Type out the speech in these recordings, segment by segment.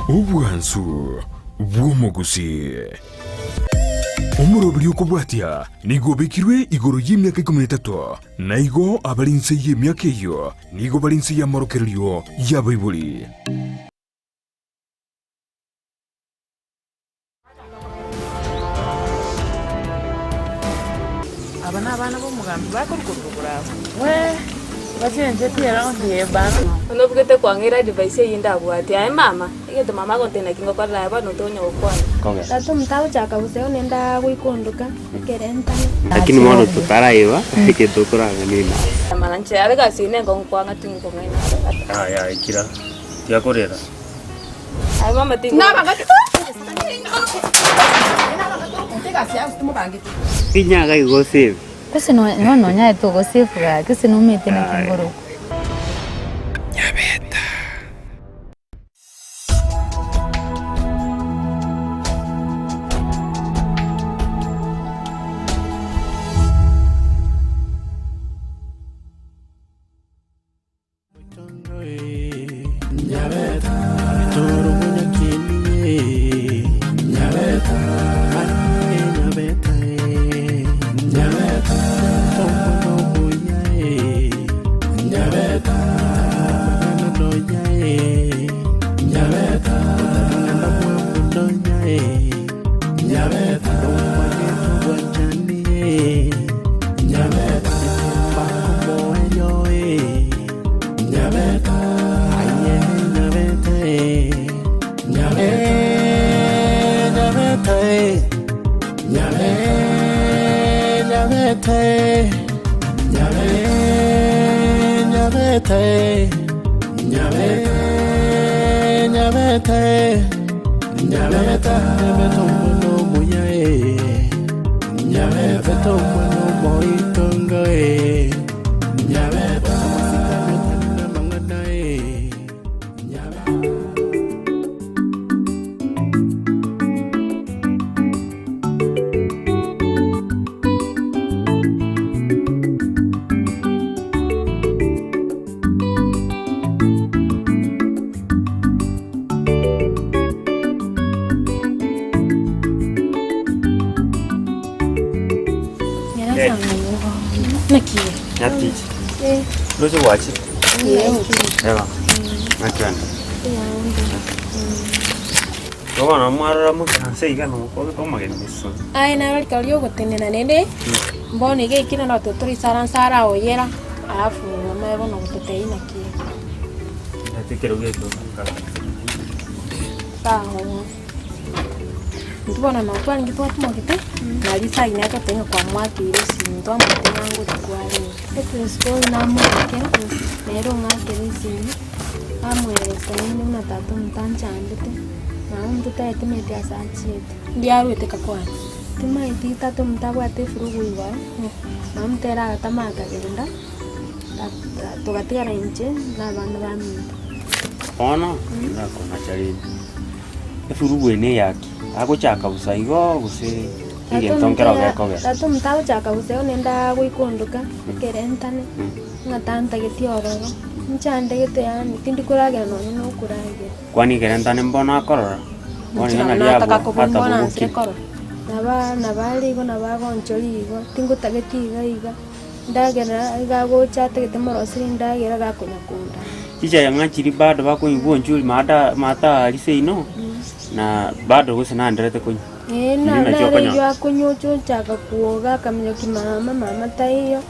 Obwansu bw'omogusii. Omoroberi okobwatia nigo obekirwe igoro y'emiaka ikomi na etato, na igo abare inse y'emiaka eyio nigo bare inse y'amorokererio y'abaibori. Aba nabana b'omogambi bakorwa korwa rogoro abwo. Bono obugete kwang'eira advice eyio ndabwate. Aye mama, egento mama agontebia naki ngokorera aye bono tonya gokwana. Tata omonto agochaka gose one ndagoika ondoka ekere ntane. Lakini bono totaraiba egento okorang'ana ime. Mana inche are egasi eye nenkong'u kwang'a tingokong'aina aro. Yaya kira, tiga korera. Aye mama tingo. Inyaga igo osave. Gose nonya nonyaete ogosefu gaki, gose nomanyete naki nkorokwa. Nyabeta. Naki? Nyatichi. Roche gwachire? Eba. Naki ande? Igo bono mwarora mokaranse iga nokobeka omogeni misa. Aye naro rikoro riogotenena naende mbono iga ekio naro totoisaransa araoyera alafu amaye bono gototebia naki. Ndete ekerogo ekio nkaranse. Sawa. Intwe bono nabo twarenge twatimogete, na risaga nere toteba ng'a kwamwakeire esimi, twamotebia ng'a ngocha kwarenge. Eprinsipal namoakera, nere ong'akera esimi, amoeresa naende buna tata omonto anchandete, na omonto taetemeti ase achiete. Ndiarwete kakwana. Timaeti tata omonto abwate efurugu igoro, na omonto ere agatama akagenda, togatigara inche na abana baminto. Bono, nakonacha rende. Efurugu eye neyaki? Agochaka bosa igo gose egento nkero gekogera? Tata omonto agochaka bosa igo naende agoikondoka ekerentane ng'a tantageti ororo, nchandegete yaani tindi koragera nonye na okoragera. Kwani ekerentane mbono akorora? Bono iga nari Nataka abwo kobua mbono atabogokire. ansire korora. Naba nabo are igo nabo agonchoria igo, tingotageti iga iga. Endagera iga agocha atagete morosire endagera gakonya konda. Chichaya ng'a chiri bado bakonywa bwonchuri maata maata seino, na bado gose naenderete konywa. Ee, Chiri na nachio nere okonyora. eyio akonywa ocha ochaka kuoga akaminyokia mama, mama taiyo,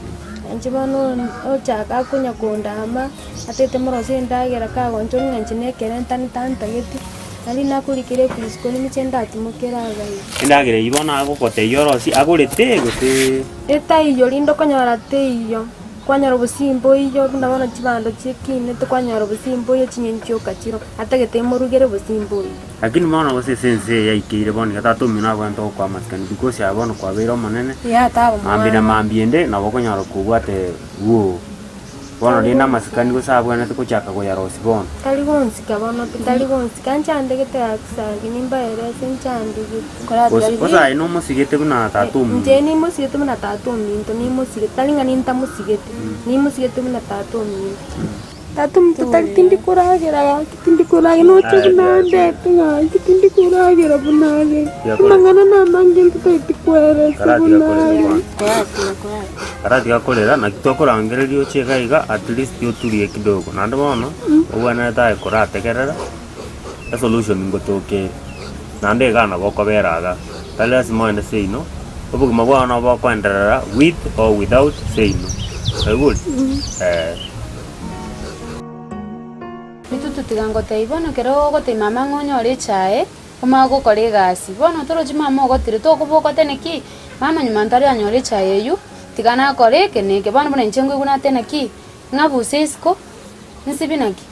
nainche bono ochaka akonya kondama, atagete morosire endagera kagonchora ng'a inche nekerentani tantageti. Nari nakorikire ebirisiko nimiche ndatimokere iga iga. Endagera eyio bono agogotebia orosie agorete gose. Etaiyo rinde okonyora teiyo, kwanyora obosimba oiyo buna bono chibando chikinete kwanyora obosimba oiyo chinyeni chioka chiro, atagete emorugere obosimba oiyo. Lakini bono gose ase ense eye yaikeire bono iga tata omino abwenerete gokoa amasikani because aye bono kwabeire omonene, mambia na mambia ende nabo okonyora kobwate bwogo. Bono rende amasikani gose abwenerete gochaka koyarosia bono. Tari gonsika bono pi, tari gonsika, nchandegete gaki sangi nimbaerese nchandegete. Gose gose aye nomosigete buna tata ominto. Inche nimosigete buna tata ominto, nimosigete, tari ng'a nintamosigete, nimosigete buna tata ominto. Tata omonto tari tindi koragera gaki tindi koragera noche buna andete gaki tindi koragera buna are. Amang'ana namange ntotagete koeresa buna are. Karatiga korera naki tokorangereria oche iga iga at least oturie kidogo naende bono obwenerete aye korategerera esolution ngotoka ere naende igaa nabo okobera igaa tari lasima ogende seino obogima bwao nabo bokoenderera with or without seino oigure eh. Ritutu tiga ngotebie bono ekero ogotebia mama ng'a onyore echae, omanye gokora egasi. Bono torochi mama ogotire tokoboka otebe naki, mama nyuma ntari anyore echae eywo, tiga nakore eke na eke. Bono buna inche nkoigwa nateba naki, ng'abuse isiko, nsibi naki,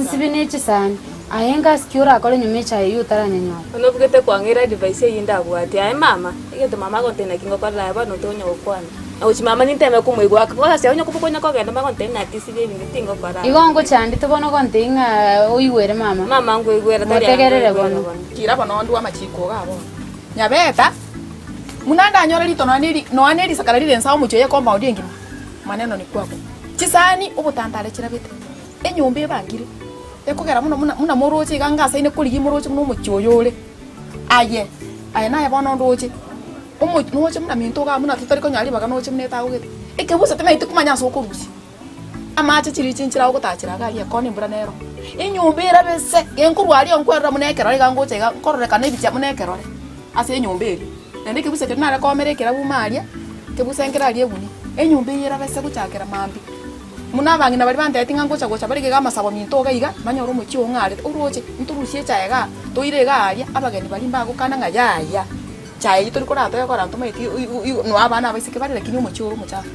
nsibi na echisani, aye ngasi ki orakore nyuma echae eywo otaranyenyora. Bono obugete kwang'eira advice eyio ndabwate, aye mama, egento mama agontebia naki ngokorera aye bono tonya gokwana. Na gochia mama ninteme komoigwa ake, bono ase onye konya kogenda omanye gontebia ng'a tisibi ebinto tingokora. Igo ngochandete bono ogontebia ng'a oigwere mama. Mama nkoigwera tari Motegerere bono. Kira bono ndue amachiko iga bono. Nyabeta, buna ndanyore rito nonya neri nonya ne risakara rire inse omochie oye compound engima, maneno ni kwako. Chisani obotantare chirabete, enyomba ebangire, ekogera buna buna buna moroche iga ngasaine korigia moroche buna omochie oyo ore. Aye, aye naye bono ndoche, omo noche buna minto igaa buna totari konyora ribaga noche buna etagogete. Ekebusa timaeti komanya ase okorusia, amache chiria chinchera ogotachera iga aria ekona embura nero. Enyomba erabe ase, genkorwa aria nkwerora buna ekerore iga ngocha iga nkororekana ebicha buna ekerore, ase enyomba eria. Naende ekebusa keria nare koomera ekerabu ime aria, ekebusa nkere aria egunia, enyomba eywo erabe ase gochakera mambia. Buna abang'ina baria bantebetie ng'a ngocha gocha bare iga amasabo minto iga iga, banyore omochie oo ng'arete, oroche, ntorusie echae igaa, toire iga aria, abageni baria mbagokana ng'a yaya, chae eyio tori koratoe kora ntomaeti noo abana abaiseke bare lakini omochie ore omochafu.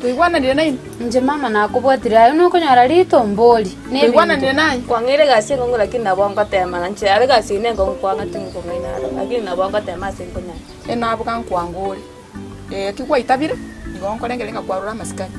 Toigwananire nainwe? Inche mama nakobwatire aye nokonyora ritombori na ebinto. Toigwananire naye? Kwang'eire egasi enkong'u lakini nabo ngotema na inche aro egasi eyio nenkong'u kwang'a tingokong'aina aro lakini nabo ngotema ase nkonyara. Enaboka nkwanga ore. Ee, ki gwaitabire, igo nkorengereria ng'a kwarora amasikani.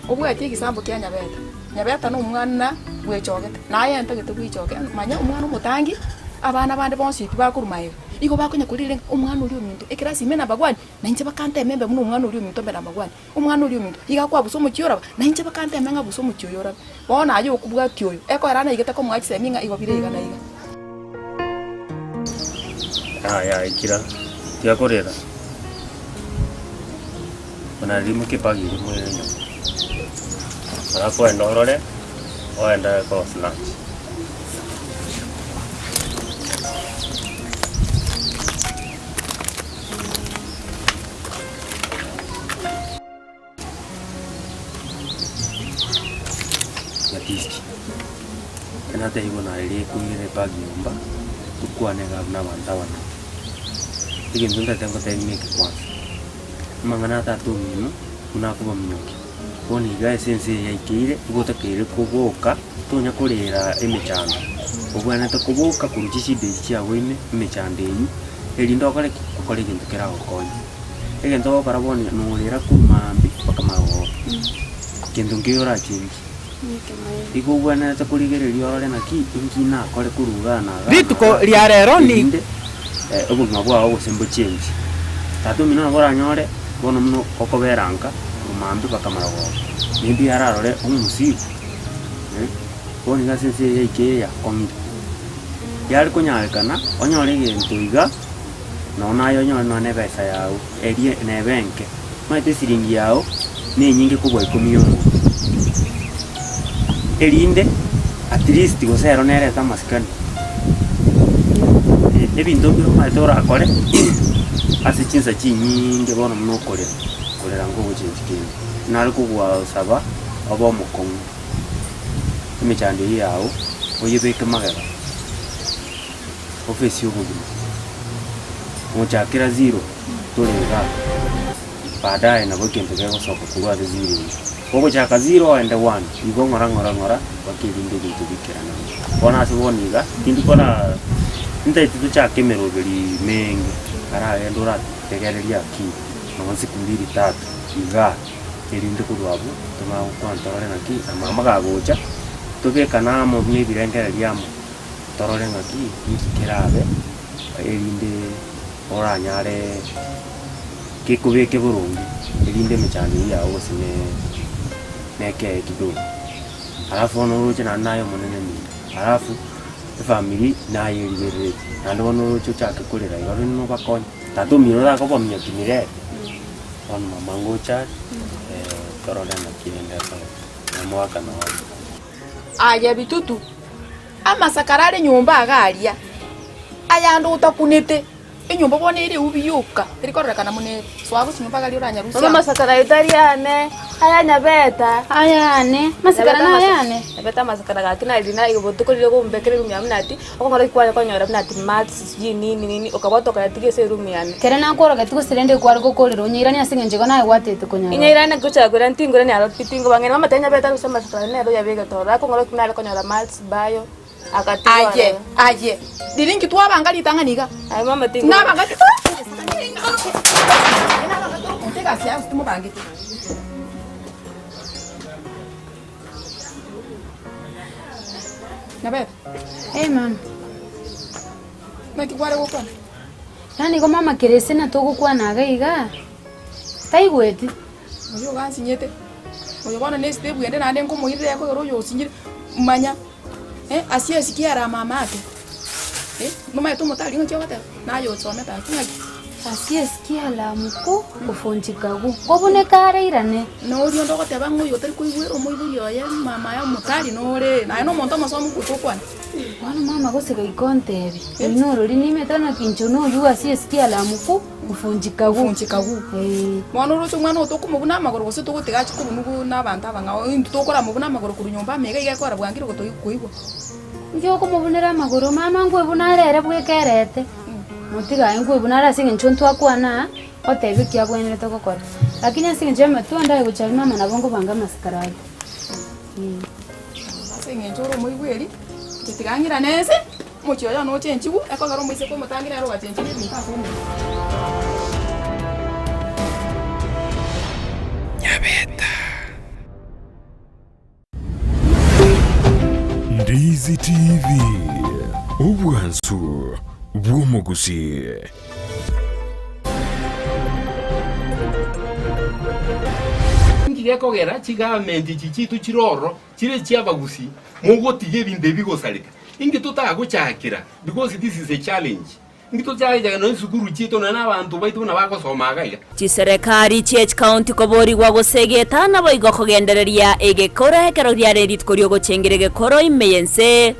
Obwati egesambo kia Nyabeta. Nyabeta na omwana bwechogete, naye ntagete bwechoke, manya omwana omotangi, abana bande bonsi pi bakorwa magega, igo bakonya korire ng'a omwana oria ominto ekerasi ime number one, na inche bakantema embe buna omwana oria ominto mbe number one. Omwana oria ominto, iga akwabusa omochie oraba, na inche bakantema ng'abuse omochie oyo orabe. Bono aye okobwatia oyo, ekoera naigete komoa chisemi ng'a igo bire iga na iga. Yaya ikira, tiga korera, buna rimokia ebag eria moire nyomba. Alafu ogende orore, ogende korosia lunch. Nyatichi, Ekero natebiwa naye rikoirera ebag nyomba, tokwane iga buna abanto abanene. Egento ntagete ngotebie neke kwanza, amang'ana a tata omino buna akobaminyokia, bono iga ase ense eye yaikeire, nigo otakeire koboka tonya korera emechando, obwenerete koboka korwa chishida echi chiago ime, emechando eywo, erinde okore ki? Okore egento keragokonye. Egento ogokora bono norera korwa maambia mpaka magoroba, kento nkeiyo orachengie. Igo obwenerete korigereria orore naki inki nakore korwa igaa na igaa na Rituko igaa, ria rero ni. erinde obogima bwao gose mbochengie. Tata omino nabo oranyore bono buna okobera nka korwa maambia mpaka magoroba, maybe ararore omosigo bono iga ase ense eye yaikire yakong'ire. Yare konyarekana onyore egento iga. Nonya naye onyore nonya na ebesa yao, eria nebe enke, omanyete esiringi yao na enyinge kobua ikomi ya omonto, erinde at least gose ero nerete amasikani. Ebinto mbire omanyete orakore ase chinsa chinyiinge bono buna okorera, korera nkogochenchi kende. Nare kogwasaba obe omokong'u, emechando eyio yao oyebeke magega. Ofisi y'obogima, gochakera zero tore igaa, baadaye nabo egento kegosoka korwa ase zero eyio. Ogochaka zero oende one, igo ng'ora ng'ora ng'ora mpaka erinde ebinto bikerane buya. Bono ase bono iga, tindi kora ntaeti tochake emeroberi menge, aragende orategereria akili, nonye siku mbili tatu igaa, erinde korwa abwo tomanye gokwana torore naki, na mama kagocha, tobekane amo buna ebirengererio amo. Torore ng'aki inki kerabe, erinde oranyare gekobeke boronge, erinde emechando eyio yao gose ne. Nekee kidogo. Alafu bono oroche naende naye omonene minto, alafu efamiri naye erigereretie, naende bono oroche ochake korera igo rende nobakonye. Tata omino orakobaminyoti mirere, bono mama ngocha are, torore naki rende akorete, namoaka nonye. Aye bitutu, amasakara are nyomba iga aria, ayande otakunete. Enyomba bono ere eubi yoka, teri kororekana buna ere. Soa gochia nyomba iga oranyarusie Mama amo. amasakara aye tari ane, aya nyabeta. Aya ane, masakara naya ane. Nyabeta amasakara gaki nari na botuko riria ogombekera eroom yane buna ati, okong'ora ki kware konyora buna ati marks sijui nini nini, okabwata okayatiga ase eroom yane. Kere nakworogetie gose rende kware gokorera onyeiranie ase eng'encho igo naye gwatete konyarora. Inyeirane gochaka koirana tingorani aro pi tingobang'aina mama tari nyabeta gose amasakara nere oyabegete ororo, akong'ora ki nare konyora marks bayo. Aye, aye, riria inki twabanga ritang'ani iga? Nabanga Nabanga egasi yaye gose timobangeti. Nyabeta. Eh mama. Naki kware gokwana? Yaani igo mama kere ase natogokwana iga iga, taigweti. Oyo ogansinyete, oyo bono ne estep ende naende nkomoirera ekogera oyo osinyire, manya eh, asie esike ara mama ake, eh, nomanyete omotari ng'aki ogoteba, naye osomete ake ng'aki. Asie esike ara mkuu kufunjika gu, kobuneka arairane. Na oria onde ogoteba ng'a oyo otari koigwera omoibori oye mama aye omotari nore, naye na omonto omosomu goika okwane. Bono mama gose goika ontebi, oyi norori nimete naki inche noywo asie esike ara mkuu. Kufunjika gu. Kufunjika gu. Ee. Bono oroche omwana oyo tokomobuna amagoro gose togotiga achie kobunwa na abanto abang'ao, intwe tokoramobuna amagoro korwa nyomba ime iga iga ekora bwangire gotoi koigwa. Inki okomobunera amagoro mama nkwebuna are ere bweka erete, motige aye nkwebuna are ase eng'encho ntwakwana aa, otebe eki abwenerete gokora. Lakini ase eng'encho y'amatua ande aye gochia aria mama nabo nkobanga amasikara aria. Ee. Ase eng'encho ore omoigweri, inche tiga ng'irane ense. Omochie oye nochenchigwe, ekogera omoiseke omotangi nere ogachenchirie ebinto ase omochie. Nyabeta. Ndizi TV, obwansu bw'omogusii. Inki gekogera chigovernment echi chiaito chire ororo chire echi'abagusii mogotiga ebinto ebi gosareka? Inki totagochakera because this is a challenge. Inki tochagechaka nonya esukuru chiaito nonya na abanto baito buna bagosoma iga iga. Chiserekari chi'echikaunti koborigwa gose egetana naboigo kogendereria egekoro ekero riare rituko ri'ogochengera egekoro ime y'ense.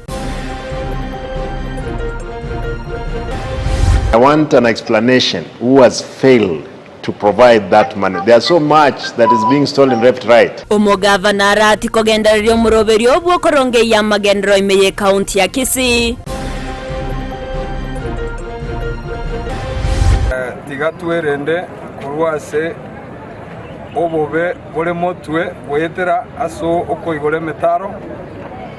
I want an explanation who has failed to provide that money. There so much that is being stolen left right. Omogavana arati kogendereria omoroberio bw'okorongeyia amagenderero ime y'ekaunti ya Kisii. Tiga twerende korwa ase obobe bore motwe goetera ase okoigora emetaro,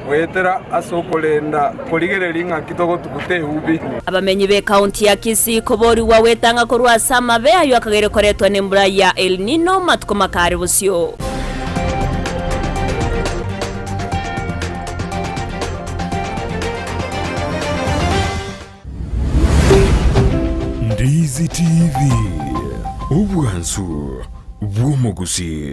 goetera ase okorenda korigereria ng'aki togotuguta eubi. Abamenyi b'ekaunti ya Kisii koborigwa gwetanga korwa ase amabe ayio akageire koretwa nembura ya El Nino matuko makare bosio. Ndizi TV, obwansu bw'omogusii.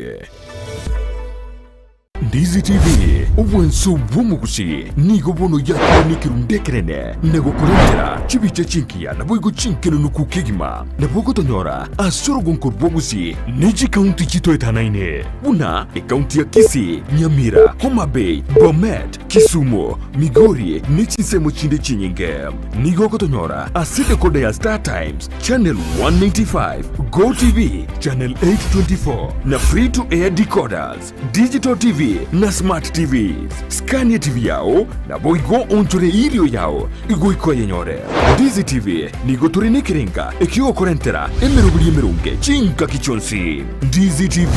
Ndizi TV, obwansu bw'omogusii nigo bono yakire nekerundu ekenene na gokorentera chibicha chingiya naboigo chinkenenuku kegima. Nabo ogotonyora ase orogonko rw'ogusii ne chikaunti chitoetanaine buna ekaunti ya Kisii, Nyamira, Homa Bay, Bomet, Kisumu, Migori ne chinsemo chinde chinyinge. Nigo ogotonyora ase decoder ya Star Times, Channel 195, Go TV, Channel 824 na Free to Air decoders, Digital TV na Smart TVs. Skania TV yao naboigo onchore irio yao igoika oyenyore. Ndizi TV nigo tore nekerenga ekiogokorentera emeroberi emeronge chingaki chionsi. Ndizi TV,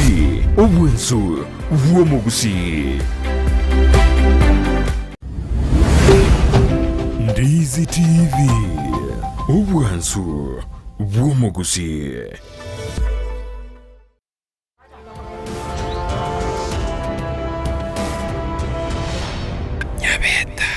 obwensu bw'omogusii. Ndizi TV, obwansu bw'omogusii. Nyabeta.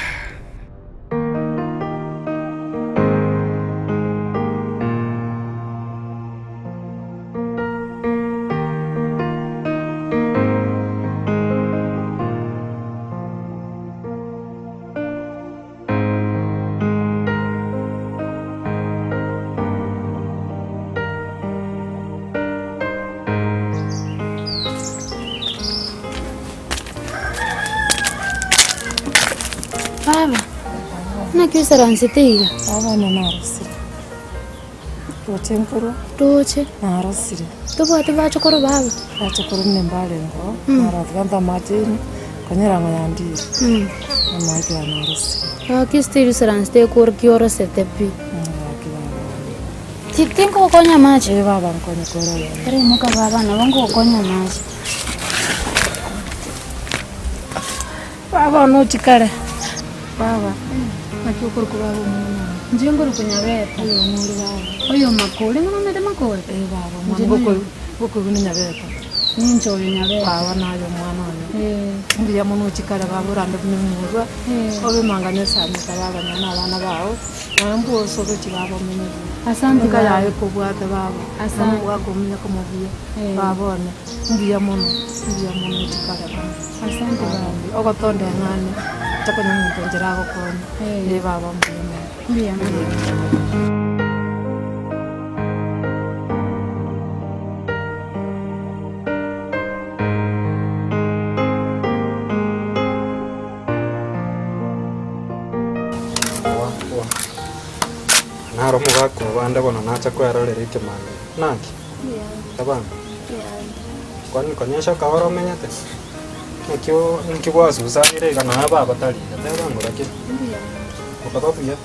Baba, naki oisaransete iga? Baba one narosire. Roche nkorwa. Roche. Narosire. Tobwate bachokoro baba? Bachokoro muna mbarenge oo, narosirie ante amache ime, konyora ng'a yandire. Amache aya narosire. Gaki still oisaransete ekorokia orosete pi. Gaki baba one. Ti tinkogokonya amache? Ee baba nkonye kore oyomo. Tari imoka baba nabo nkogokonya amache. Baba one ochie kare. Baba, naki okorokwa baba omwana one? Inche nkorokwa Nyabeta. Oyo ng'o ore baba? Oyo Makori, ng'o nomanyete Makori? Ee baba, omwana ngokoigwa ngokoigwa ne Nyabeta. Ninche oyo Nyabeta. Baba naye omwana one. Ee. Mbuya mono ochie kare baba orande buna omorwa, obe mangani osamete baba nonya na abana bao, naye mbwoso ogochia baba omenye buya. Asante Enka baba. yaye kobwate baba, Asante. nomogaka omuya komobuya, Ee. baba one, mbuya mono, mbuya mono ochie kare baba. Asante baba. Ogotonda eng'ana, tokonye omonto enchera agokonya, ee baba mbuya mono. Mbuya mono. Oa, oa. Naro omogaka obande bono nacha kwerorera ekemambia. Naki? Tabana. Kwani konyesha okaba omenyete? Naki o- naki gwasusanire iga naye baba tari iga, teba ngora ki? Okaba buya.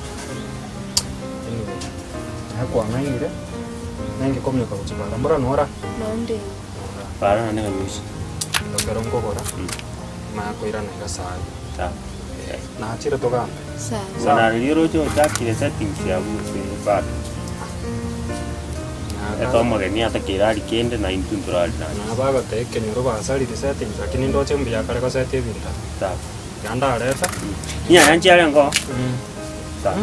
Anyway, naye kwang'ainire, nenge kominyoka gochia bara, mbora nora? Bara nane kanyusi. Ekero nkogora, maya koirana iga sayi. Sawa. Nachire togambe. Bwana riria oroche ochakire settings yabu gose bado. Eta omogeni atakeire aria kende na intwe ntorari naye. Na bagoteba ekenyoro basarire settings lakini ndoche mbuya kare goseta ebinto. Sawa. Tiga ndareta. Chinyanya nchiare nkoo? Sawa.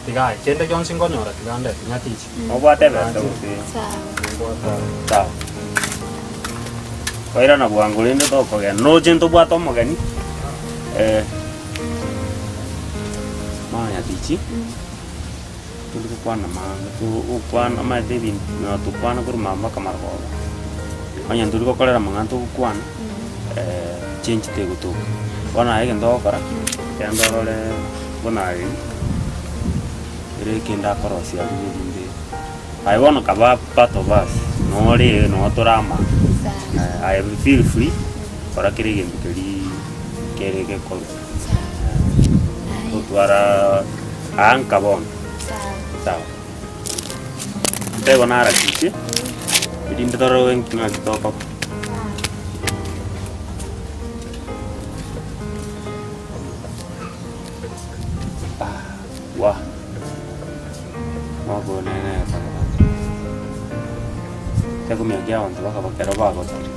Tiga aye kende gionsi nkonyora tiga ndete nyatichi. Obwate ebesa gose? Nimbwate. Sawa. Koirana bwango rende tokogenda. Noroche ntobwate omogeni, eh, mama nyatichi. Tori gokwana maange, togokwana omanyete ebinto na tokwana korwa mambia mpaka marogoba, onye ntori gokorera amang'ana togokwana, change tegotoka. Bono aye egento ogokora, genda orore buna aria, ere ekende akorosia aria erinde, aye bono kaba part of us, nore noo tore ama, aye feel free, kora kera egento keria kere gekorwa. Gotwara aa nka bono. Sawa. Ntego narakiche, erinde torore nki ng'aki tokoba. Ah, wa. Mwaka oyo nere nere Tekumia ki abanto bakaba ekero bagotire.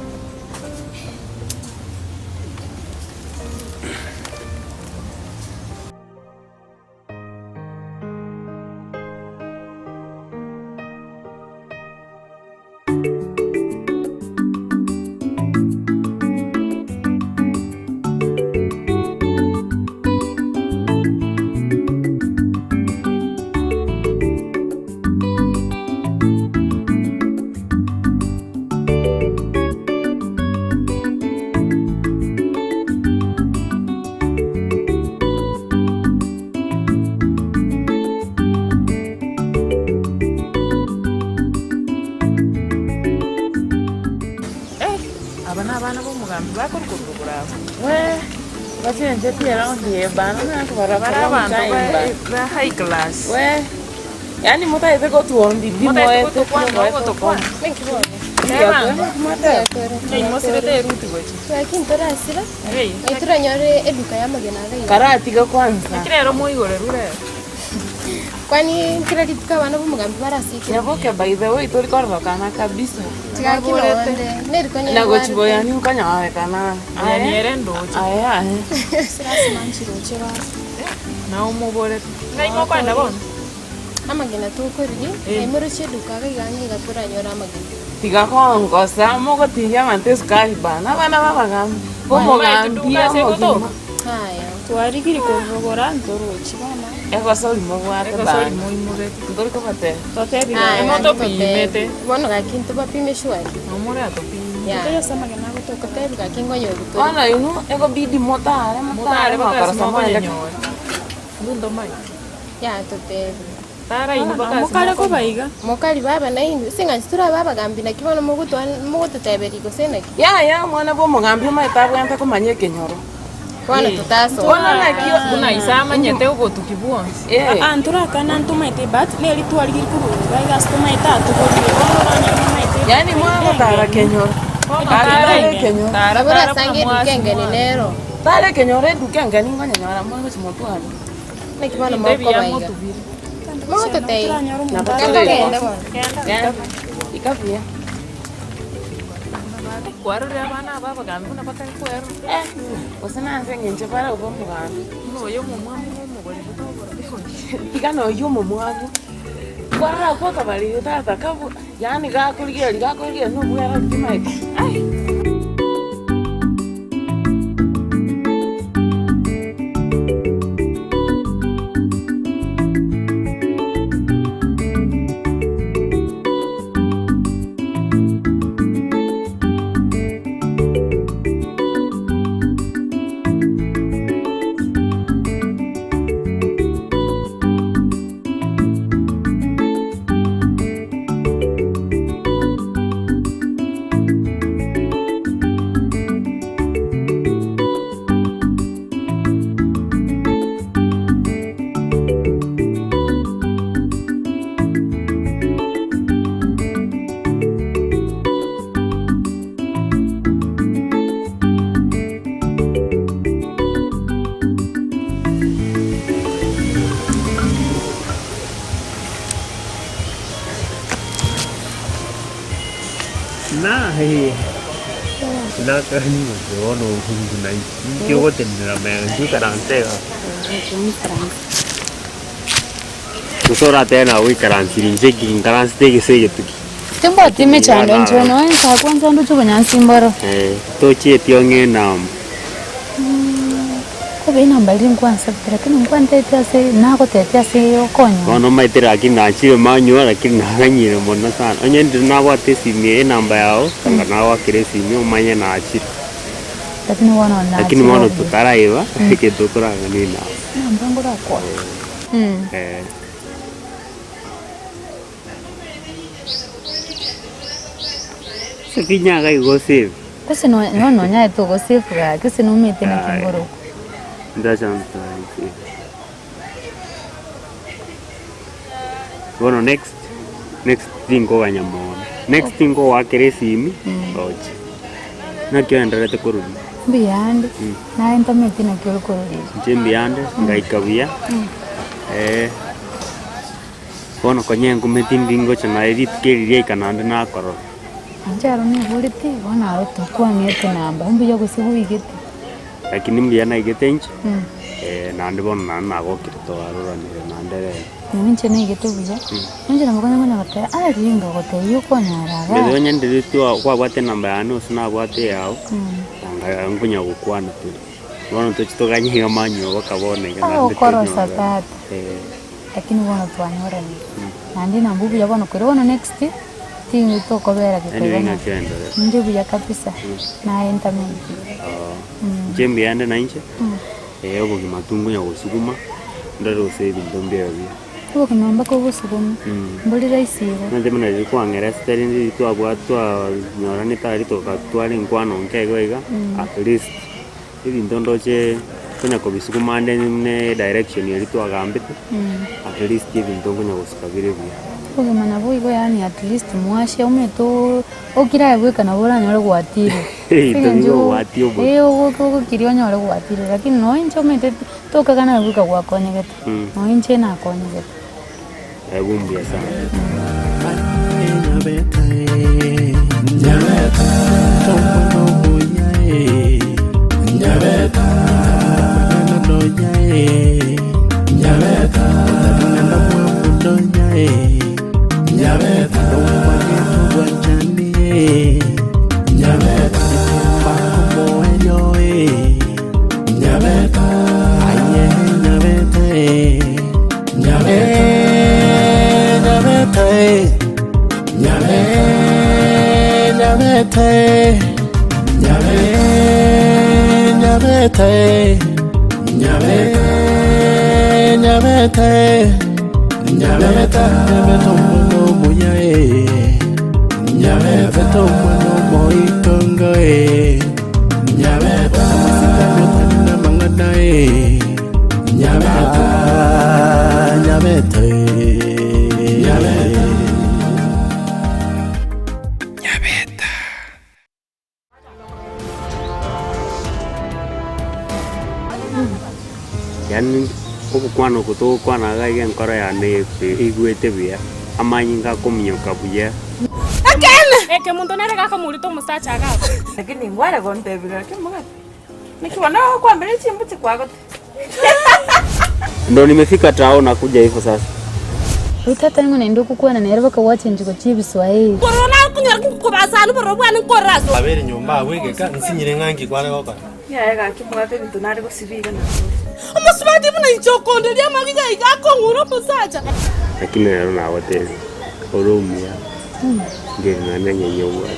Aba nabana b'omogambi bakorokwa rogoro abwo. Bachenchetie eround eye bana nakobara Bare for long abanto time ba ba. ba high class. We, yaani motaete gotuombi pi Motaete moete gotokwana, moete ogotokwana. Teba. Naimosirete eruti gochia. Lakini torasira Ei. aitoranyore eduka y'amagena iga iga. Karatiga kwanza. Naki rero moigorerwe rero. Kwani kera rituko abana b'omogambi barasikire. Nyaboke by the way tori kororokana kabisa. Tigakinonde neriko Na gochiboyani okanyorekana. Oyani ere ndoche. Aye aye. Sirasima nchiroche baba. Nao omoborete. Ng'ai mokoenda bono? Amagena tokorigia, naimoroche eduka iga iga ang'e iga toranyore amagena. Tiga kongosa mogotigia abanto esukari bana abana babagambi bomogambi omogima. Haya. Twarigiri korogora ntorochi bono. Egosori mobwate Egosori bana. moimogete. Ntori kobatebia. Totebire Aya, Emo topimete. Bono gaki ntobapime surely. Nomore atopimete. Yeah. Ase amagena agotoka. Gotebi gaki ngonyoru tore. Bono inwe egobidi motare motare Motare mpaka mwakorosa ase moende. mokonyonyora. Mbuntomanye. Yeah totebi. Tara inwe mpaka ase Mokare koba iga. Mokari baba nainwe, ase eng'ancho tore abagambi naki bono mogotwa mogototeberia gose naki? Yaya, omwana bw'omogambi omanyete abwenerete komanya ekenyoro. Bono totasoa. Bono naki Buna ise amanyete obotuki bwonsi. Eh. Aa ntorakana ntomaete but neri twarigiri korwa iga iga ase tomaete atoborire bono oranyore nomaete Yaani mwagotara kenyoro. Bono Tara tara inwe. ekenyoro. Tara Nabo tara buna orasange eduka mwasi engeni mwasi. nero. Tara ekenyoro eduka engeni nkonyenyora mogochi motware. Naki bono Ebinto ebiya mokoba iga. motubire. Mogototebia. Nabo Genda tore ogende igo. bono. Genda. Ika buya. Kwarorire abana aba abagambi buna batari kwerora. Eh, gose nase eng'encho bare obe omogambi. Buna oyo omomwamu na omogori botobora Iga noyio omomwamu, kwarora akwo okabariri tata kabu yaani gakorigereria gakorigereria nobwera timaeti ai. Na eh nakani bono obundi na inki ogotenena mega inki oikaranse iga. Gose oratebe nagoikaransire inche eki nkaransete egese egetuki. Timbwati emechando inche nonya inche kwanza ndoche obonyansi mboro. Eh, tochieti ong'e enamba. Kobe enamba riria nkwansabete lakini nkwantebeti ase nagotebeti ase okonyora. Bono omanyete lakini nachire manywa lakini naganyire mono sana. Onye ndire nabwate esimi eye enamba yao, anga nagoakera esimi omanye nachire. Lakini bono nachire Lakini bono obuya. totaraiba, egento okorang'ana enamba. Enamba ngorakwa. Eh. Ase kinyaga igo osave. Gose no- no nonyaete ogosave gaki gose nomanyete naki ngorokwa. Bono next, next tinkoganya mono. Next nkogoakera esimi, oche. Naki oendererete korwa riria? Mbuyande, naye ntamanyeti naki ore korwa riria. Inche mbuyande, ngaika buya, bono konya enkumeti ndi ngocha naye rituko eri riaika naende nakorora. Inche aro niborete, bono aro tokwang'ete namba, mbuya gose boigete. Lakini mbuya naigete inche, naende bono naende nagokire twaroranire naende rero. Nabo inche naigete buya, inche nabo konya konya goteba ah ringa gotebia okonyora igaa. Rirorio onye ndiri twa kwabwate enamba yane gose nabwate eyao, nanga nkonya gokwana tore. Bono tochi toganye iga manywa mpaka bono iga naende Ogokorosa tonyora. tata. Lakini bono twanyoranire, naende nabo buya bono kore bono next, ting'u tokobera Anyway gekoigwa ng'aki oenderere. inde buya kabisa, naye ntamanyeti. Inche mbuyande nainche, obogima tu nkonya gosuguma, ndore gose ebinto mbibe buya. Obogima mpaka obosuguma, mbori rahisi igo. Omanyete buna riria kwang'eresete rinde riria twabwa twanyoranete aria togatwara enkwano nke igo iga, at least ebinto ndoche konya kobisuguma ande ne direction eria twagambete, at least ebinto nkonya gosuka bire buya. Obogima nabo igo yaani at least mwashe omanyete oo okire aye bweka nabo oranyore gwatire. Ebinto Eng'encho bigogwatia obotu. eh ogoka ogokiri onyore gwatire lakini nonye inche omanyete tokagana aye bweka gwakonyegete, nonye inche nakonyegete. Abwo mbuya sana. Nyabeta, nyabeta, nyabeta, nyabeta omwana omuya eh. Nyabeta omwana omoitongo eh. Nyabeta amasikani otari namang'ana eh. Nyabeta, nyabeta eh. Nyabeta. Yaani ogokwana oko togokwana iga iga enkoro yane eigwete buya, amanyinga akominyoka buya. Ekeene! Eke monto nere gakamorita omosacha agakwa. Lakini ngware gontebia gaki omogati, naki bono okwambera chimbuche kwagote. Ndo nimefika tao nakuja hivyo sasa. Riu tata ning'o naende ogokwana nere bakagwachenchigwa gochia ebiswahili. Bororo nakonyora nkobasani bororo bwane nkorera ase. Abeire nyomba agwo egeka, nsinyire ng'a nki kware gokora. Yaya gaki omogati ebinto nare gosibia iga nakore. Omosubati buna inche okonderia amariga iga akong'ura omosacha. Lakini rero nagotebia, ore omuya, ngeri nonye nenyonyi obwate.